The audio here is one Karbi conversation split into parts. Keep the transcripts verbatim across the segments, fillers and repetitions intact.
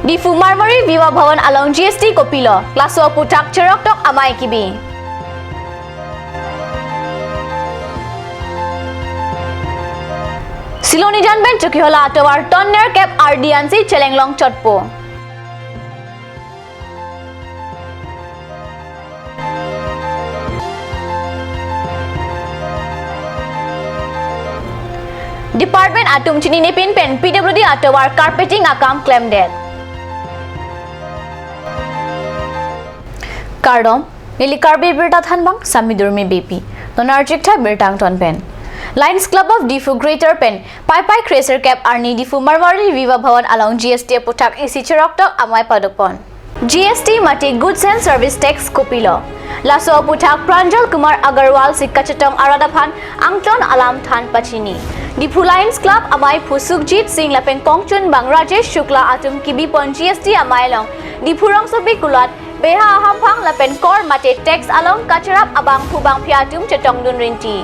Diphu Marwari Vivah Bhawan along G S T kopilo, laso aputhak cheroktok amei kebi. Silonijan pen Chokihola atovar ton nerkep ardi ansi chelenglong chotpo. Department atum chininepin pen P W D atovar carpeting akam klemdet. Kardom, neli Karbi Birta thanbang Sami Durmi Beypi. Non archik tha birta angton pen. Lions Club of Diphu Greater pen Paipai kre-sirkep arni Diphu Marwari Vivah Bhawan along G S T aputhak isi cheroktok amei padopon. G S T mate Goods and Service Tax kopilo, laso aputhak Pranjal Kumar Agarwal si kachetong arat aphan angton alam than pachini. Diphu Lions Club amei phu Sukhjit Singh lapen kongchunbang Rajesh Shukla atum kebipon G S T amei along Diphu rongsopi kulat beha ahamphang lapen kor mate tax along kacherap abangphu bangphi atum chetongdun rinti.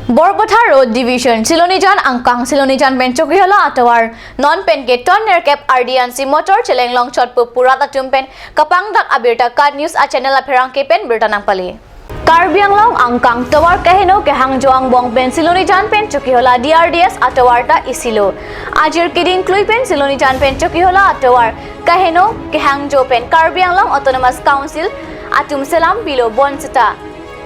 Borpatha Road Division, Silonijan angkang Silonijan pen Chokihola atovar non penke ton nerkep ardi ansi motor chelenglong chotpo pu rat atum pen kapangdak abirta KAT News a channel apherangke pen birta nangpale. Karbi Anglong angkang tovar kaheno kehangjo angbong pen Silonijan pen Chokihola D R D S atovar ta isilo. Ajir keding klui pen Silonijan pen Chokihola atovar kaheno kehangjo pen Karbi Anglong Autonomous Council atum selam pilo, bonseta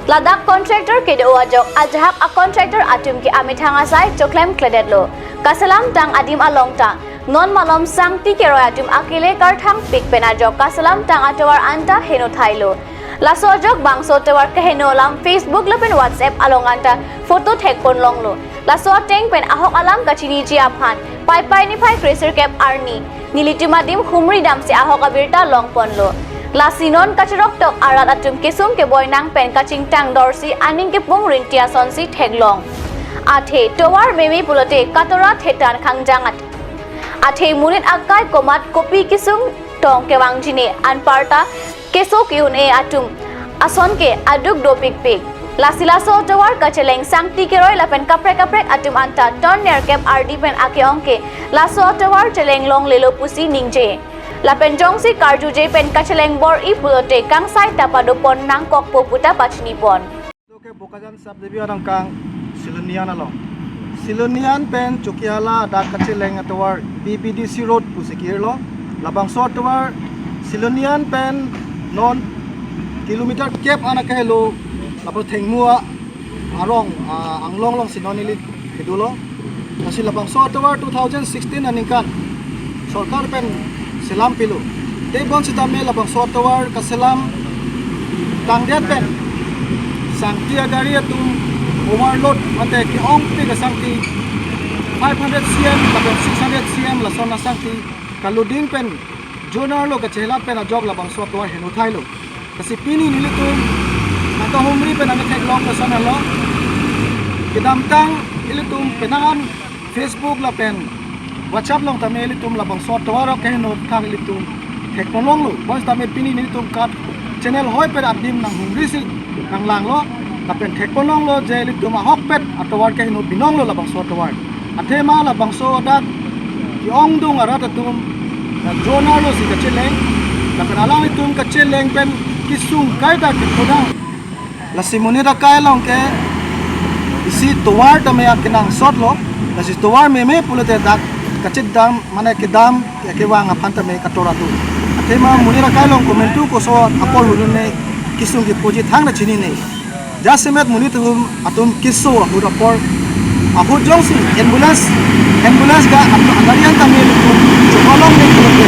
ladak contractor kedo ajok ajahak a contractor atum ke amethang asai choklem kledetlo. Kaselamtang adim along ta non malom sangti keroi atum akele karthang pik pen ajok kaselamtang atovar anta heno thailo. Laso ajok bangso tovar kaheno alam Facebook lapen WhatsApp along anta photo thekpon longlo. Laso ateng pen ahok alam kachiniji aphan Paipai niphai kre-sirkep arni nelitum adim humri damsi ahok abirta longponlo. Lasi non kacheroktok arat atum kesung keboi nang pen kachingthang dorsi aning kepung rinti asonsi theklong. Athe tovar meme pulote katora thetan khangjang at-, athe monit akai komat kopi kesung tong kevangjine anparta keso ke-un-e atum ason ke aduk dopikpik. Lasi laso tovar kacheleng sangti keroi lapen kaprek kaprek atum anta ton nerkep ardi pen ake-ong ke laso tovar cheleng longlelo pusi ningje. Lapen jongsi karjuje pen kacheleng bor-i pulote kangsai ta padopon nangkokpo puta pachinipon. Oke, Bokajan Subdivision angkang Silonijan along. Silonijan pen Chokihola dak kacheleng atovar B B D C Road pusi kirlo. Labangso atovar Silonijan pen non kilometer kep an akahelo, lapu thengmu arong, ah, anglong alongsi non ili kedo lo. Lasi labangso atovar two thousand sixteen aningkan sorkar pen selam pilo. Te bonsitame labangso atovar kaselam tangdet pen sangti agari atum overload mate ke-ongpik asangti five hundred C M lapen six hundred C M lason asangti kaluding pen jonar lo, kachelat pen ajok labangso atovar heno thailo. Lasi pini nelitum nangkahumri pen nangketheklong lason lo. Kedamtang ilitum penang an Facebook lapen WhatsApp along tame ilitum labangso atovar kaheno aputhak ilitum thekpon longlo. Bonsitame pini nelitum KAT channel hoi pen adim nanghumrisi nanglanglo. Lapen thekpon longlo je ilitum ahokpet atovar kaheno binonglo labangso atovar. Athema labangso dak ke-ongdung arat atum, na jonar lo si kacheleng, lapen alanglitum kacheleng pen kesung kaita kepudang. Lasi monit akai along ke isi tovar tame akenangsot lo, lasi tovar meme pulote dak kachedam mane kedam ke kevang aphan tame katora do. Athema monit akai along komantu koso apor hulune kesung kepuji thangta chinine. Jasemet monit atum, atum keso ahut apor, ahut jongsi ambulance, ambulance ga atum agari an tame ilitum cholong ne pulote.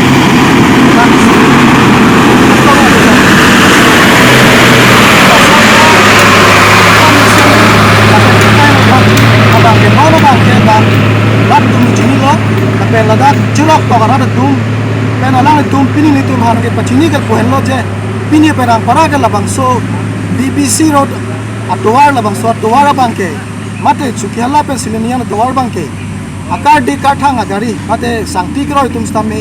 Abang ke, non abang ke, bang, latum chinilo, lapen ladak cheroktok arat atum pen alanglitum pini nelitum aphan kepachini kepu henlo je, pini pen nangpara ke labangso B B C Road atovar, labangso atovar abang ke, mate Chokihola pen Silonijan atovar abang ke akardi karthang agari mate sangti keroi atum sitame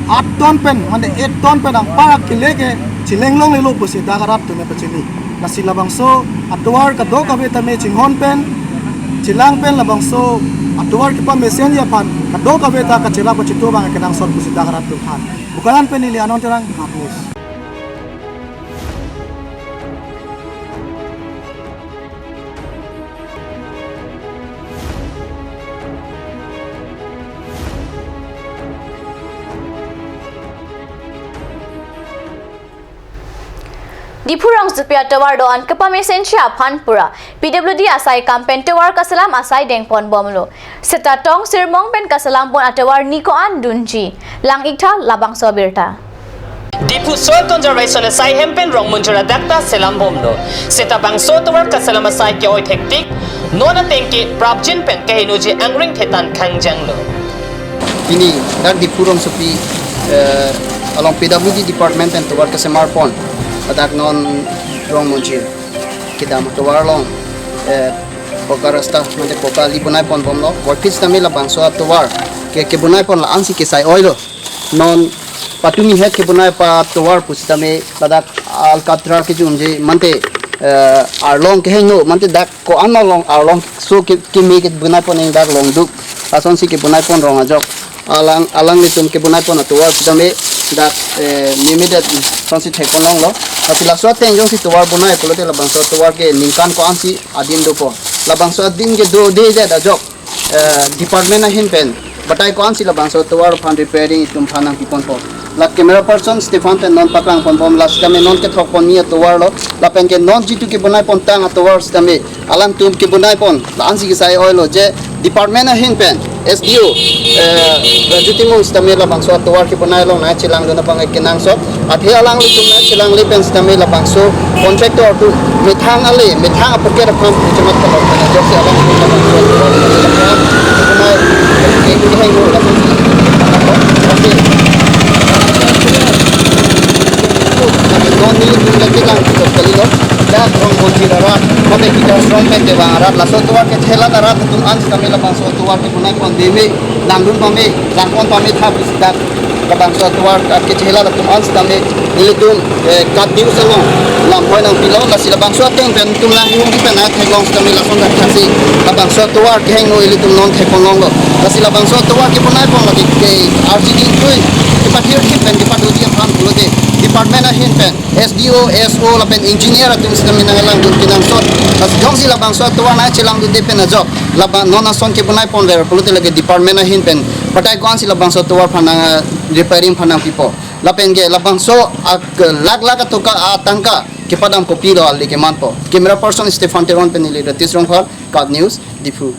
aat ton pen mate eight ton pen nangpara kele ke cheleng longlelo pusi dak arat atum pachini. Lasi labangso atovar kadokave tame chinghon pen Chelang pen labangso atovar kepamesenji aphan kadokave ta kacherap kachitu abang kenangsot pusi dak rat atum aphan. Bokajan pen neli Anon Terang, Mat News. Diphu rongsopi atovar do-an kepamesenji aphan pura P W D asai akam pen tovar kaselam asai dengpon bomlo. Seta tong sirmong pen kaselam pon atovar ni ko-an dunji. Lang-ik tha labangso abirta. Diphu Soil Conservation asai hem pen rong munjura dak ta selam bomlo. Seta bangso atovar kaselam asai ke-oi thektik, non ateng ke prapjin pen kahenoji angring thetan khangjanglo. Pini dak Diphu rongsopi, eh, along P W D department pen tovar kesemar pon, ladak non rong munjir kedam atovar along, eh, poka rasta mate poka ali bonai pon bomlo. Borphit sitame labangso atovar ke kebonai pon la-ansi kesai oilo. Non patumi het kebonai pa tovar pusitame ladak Alkatra kejumji mante, eh, arlong kehingno mante dak ko-an along arlong so ke, keme kebonai pon ing dak Longduk. Lasonsi kebonai pon rong ajok. Alang, alanglitum kebonai pon atovar sitame dak, eh, mimidet sonsi thek pon longlo. Tapi laso ateng jongsi tovar bonai pulote labangso atovar ke ningkan ko-ansi adin dopo. Labangso adin ke do de jat ajok, eh, department ahin pen batai ko-ansi labangso atovar aphan repairing itum aphan nangpi ponpo. La camera person Stephan pen non paklang pon bom, la sitame non kethok pon mi atovar lo, lapen ke non jitu kebonai pon tang atovar sitame alangtum kebonai pon la-ansi kesai oilo je department ahin pen S D O, eh, Raju Timung sitame labangso atovar kebonai along nangchelang dun abang kenangsot. Athe alanglitum nangchelangle pen sitame labangso contractor atum methang ale, methang apocket aphan puchemat kalok pen ajoksi alanglitum labangso atovar kebonai ke, kehingno labangso. Tapi non nelitum nangchelang kalilo. Dak rong munjir arat, mate kita rong pen debang arat, laso atovar kechela arat atum an sitame labangso atovar kebonai pon deme, nangdun pame, nangpon pame tha pusi dak labangso atovar kechela atum an sitame nelitum, eh, Kat News along lamhoi nangpilo, lasi labangso ateng pen itum lang ihum pen nangtheklong sitame lason dak kasi labangso atovar kehingno ilitum non thek pon longlo. Lasi labangso atovar kebonai pon lake ke R G D tui kepathir thip pen kepadoji aphan pulote department ahin pen S D O, S O lapen engineer atum sitame nanglang dun kenangsot. Lasi jongsi labangso atovar nangchelang dunde pen ajok, labang non ason kebonai ponver pulote lake department ahin pen batai ko-ansi labangso atovar aphan nang, eh, repairing aphan nangpipo. Lapen ke labangso ak lakh lakh atoka atangka kepadam kopilo ale kemanpo. Camera person Stephan Teron pen neli Ratish Rongphar, Kat News, Diphu.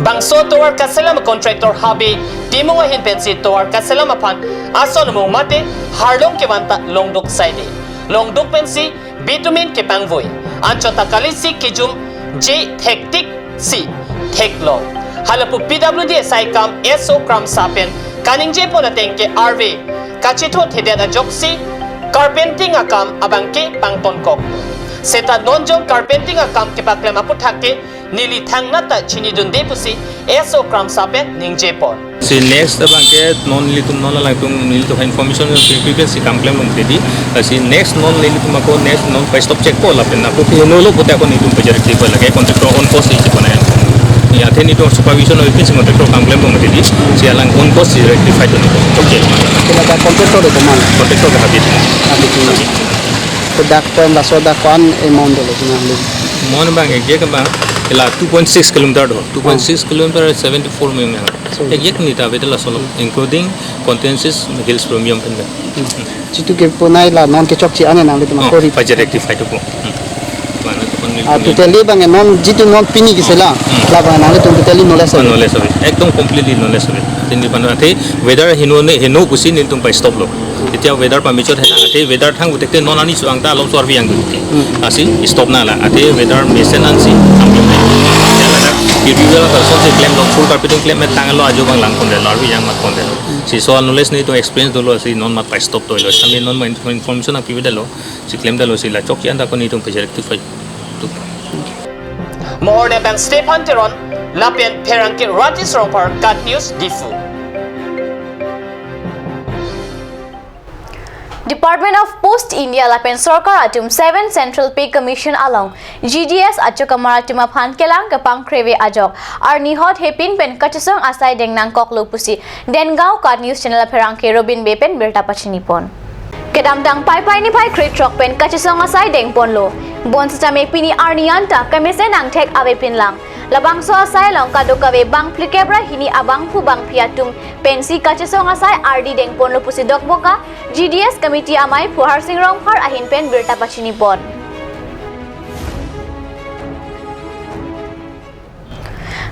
Bangso tovar kaselam contractor Habe Timung ahin pensi tovar kaselam aphan ason amung mate harlong kevan ta Longduk saide. Longduk pensi bitumin kepangvoi. Anchot ta kalisi kejumji thektik si theklong. Halapu P W D asai akam S O Kramsa pen kaningje pon ateng ke arve kachethot thedet ajoksi carpenting akam abang ke pangtonkok. Seta non jong carpenting akam kepaklem aphuthak ke neli thangnat ta chini dunde pusi S O Kramsa pen ningje pon. Si next abang ke non nelitum non alangtum nelitum information pipi pen si kam klem longthe di. Si next non nelitum ako next non pa stop check po lapen ako ke no lo pote ako nelitum pa rectify lage contractor on cost si check pon nang. Ya athe nelitum supervision oi pen si contractor kam klem longthe di. Si alang on cost si rectify dun. Okay. Kila ta contractor do man. Contractor ke Habit. Habit. Habit. To dak pen laso dak ko-an amount dolo nangli? Mon abang exact abang la two point six kilometer do. Two point six kilometer seventy four million. So exact ni ta betul laso lo, including contingencies, hills premium pen. Jitu kebonai la non kechokche an nanglitum ako ri. Paje rectify to po. Hmm. Mana to kon. Ah, totally abang non jitu non pini kesela. Hmm. Labang nanglitum totally knowledge. Ah, knowledge ave. Ekdom completely knowledge ave. Tini pan athe weather heno ne heno pusi nelitum pa stop lo. Etya weather pamechot hena, athe weather thang puthekte non ani suang ta along suar biang. Hmm. Lasi stop nang la, athe weather mesen ansi. Athe ladak, kiri wala person si klem lo, full carpeting klem me tanglo, ajo abang lang ponde lo, arvi yang mat ponde lo. Hmm. Si so knowledge nelitum experience dolo, si non mat pa stop toilo. Kami non ma info-, information nangpivedetlo, si klemdetlo, si la chokche an ta ako nelitum pa rectify. Mohor ne bang Stephan Teron, lapen pherangke Ratish Rongphar, Kat News, Diphu. Department of Post India lapen sorkar atum Seven Central Pay Commission along G D S achokamar atum aphan kelang kepangkreve ajok arni hot hepin pen kachesong asai deng nangkoklo pusi Dengaon Cut News Channel apherangke Robin Bey pen birta pachini pon. Kedamtang Paipai niphai krethrok pen kachesong asai deng ponlo. Bonsitame pini arni anta kemesen angthek avepinlang. Labangso asai along kadokave bang phlikep ra hini abangphu bangphi atum pensi kachesong asai ardi deng ponlo pusi dokmoka G D S committee amei Phuhar Sing Rongphar ahin pen birta pachini pon.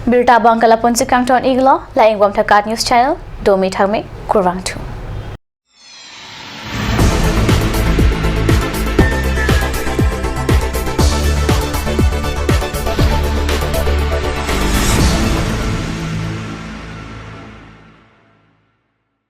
Birta abang ke lapu-ansi kangton iklo, la-ingbom tha Cut News Channel, domi thangme, kurvangthu.